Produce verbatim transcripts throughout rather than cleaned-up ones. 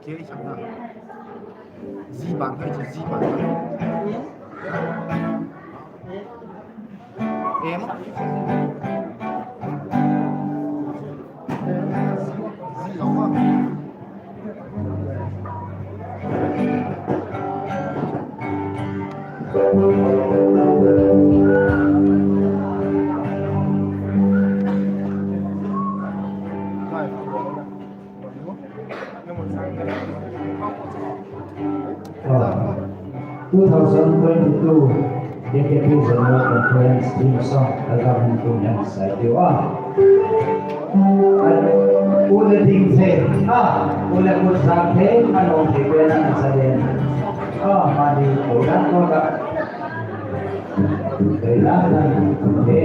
Ei sakna. G bang hai chu G bang. Em. G lo ma. Two thousand twenty-two K K P General Conference theme song album hung tung hen sai tiu a. U le ding the a, u le kut zang the, a nong the pen a sa den a, mani ko dan ko ka. Kei la dan the.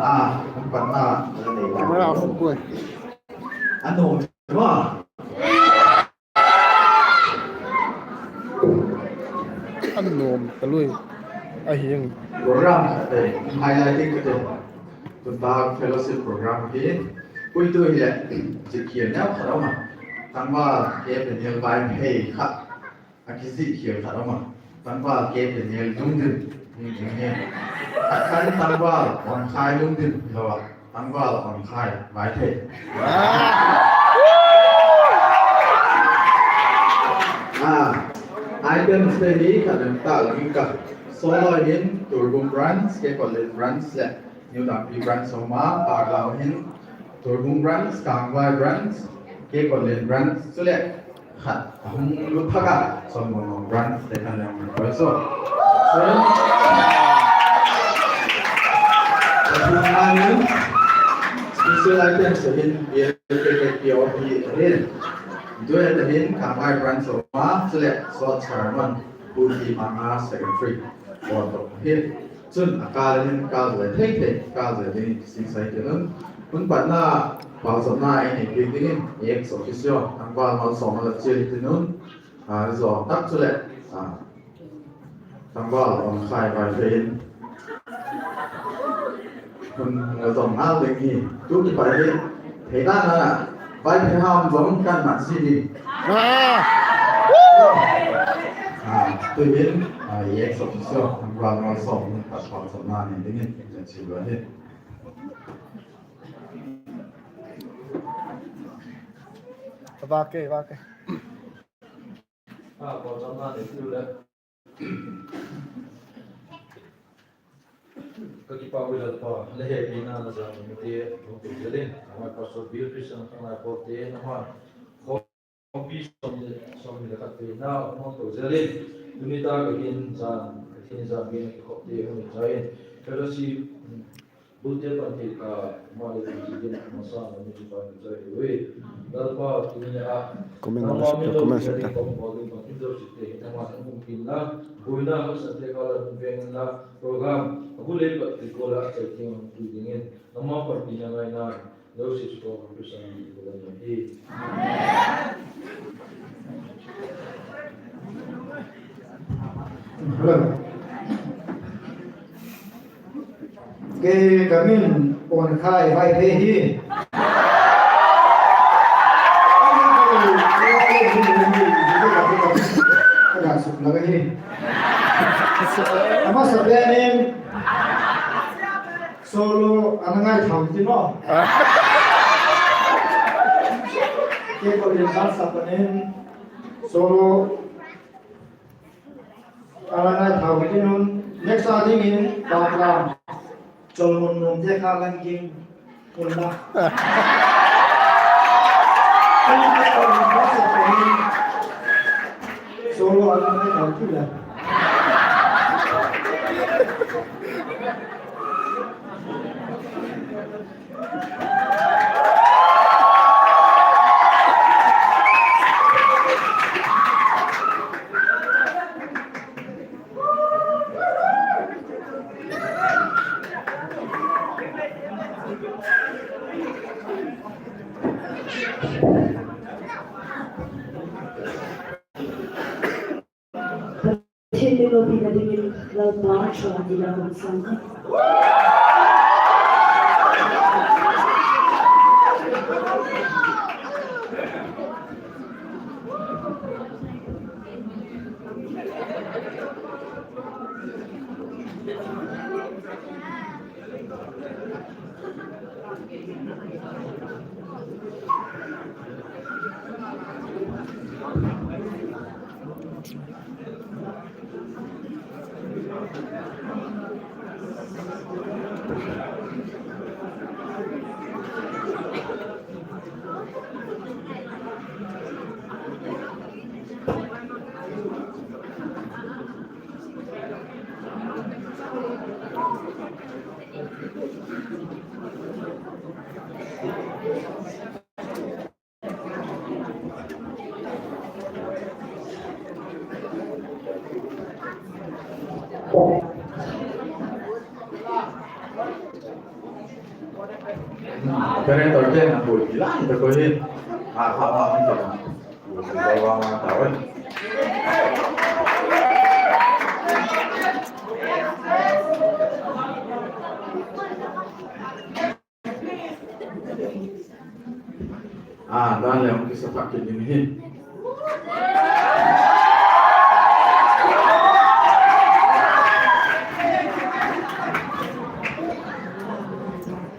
A, kan panna, a nei lai. Kamera off koi. A nuam ma. A nuam ta lui. A hiang. Program, eh, highlighting ka te. Tun ta fellowship program hi. Puitu hi le, zik hial neu khat a um a. Tangval, ke pe nial bai phei khat. A kizik hial khat a um a, tangval ke pe nial lungdim, lungdim hi. A khan tangval on khai lungdim hilo a, tangval on khai vai thei. Ah, items te hi khat lem tak lem in ka. Solo in Turbung branch, Kekotlen branch le New Dampi branch a um a, Paklau hin Turbung branch, Kangvai branch, Kekotlen branch, chule khat a hung lut phak a, Chawlmon branch te khan le hung koi so. So, special items in B L K K P O P in. Tu'hin Kangvai branch a um a, chule Sot Chairman, Pu T Manga secretary. Aw, to hi. Chun a kâl in kâl zai thei thei, kâl zai ding kising sai tin un. Hun patna, pauchapna ei nei piak dingin, ex officio, tangval malsawmna la chial tin un. A, zaw tak chule, a, tangval on khai vai thei in. Hun la zom ngal ding hi. Tu kipat hi. Thei dan a. Vai thei ham zom kan mat si ding. Ah. Ah, tu'hin, ah, ex officio, tangval malsawm, pat pauchapna nei dingin, ka chial a hi. Vak e, vak e. Ah, pauchapna nei tu le. Ka kipâk ui Lalpa, la hepina na za mite hung pe zel in, amai Pastor Bill Christian Thanglaipawlte, nangma khawmpi sawmni, sawmni le khat peina hung to zel in, tuni ta ka hin zan, ka hin zan min a kikhopte hung chai in, fellowship, um, bulte pan thei ka, ama le ti ti din, ama sa na mi chu pan chai ui. Lalpa, tuni a, comment section, comment section. Program a bu lei pat ti ko la chai tiang tu dingin, ama panpina ngaina, lo si chu ko Christian ti ko la hi. Kei ka min Onkhai Vaiphei hi. Ka ga suk la ka hi. A masa pen in solo ana ngai tham ti maw. Kei ko in ka sa panin solo ana ngai tham ti nun, next a dingin ka plan. Chawlmon nuamte kha lang ging unla. Solo a lang ngai kau tu la. Lopina dingin Lalpa thu i la hun sang kha. Operator te'n a buai lai tak uh hi. A kha ma hung ta. Buai lo a ma ta oi. A, dan le hung kisa thak kit ding hi.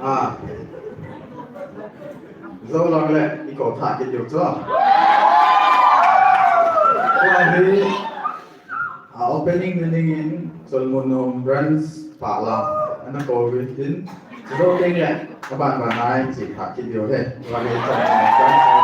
A, zo lak le i ko thak kit diu chu. Tua hi, a, opening ni dingin Solomon Nom Branch pa la ana ko ui tin, zo keng le a ban ban ai chi thak kit diu hi. Tua hi Solomon Nom Branch.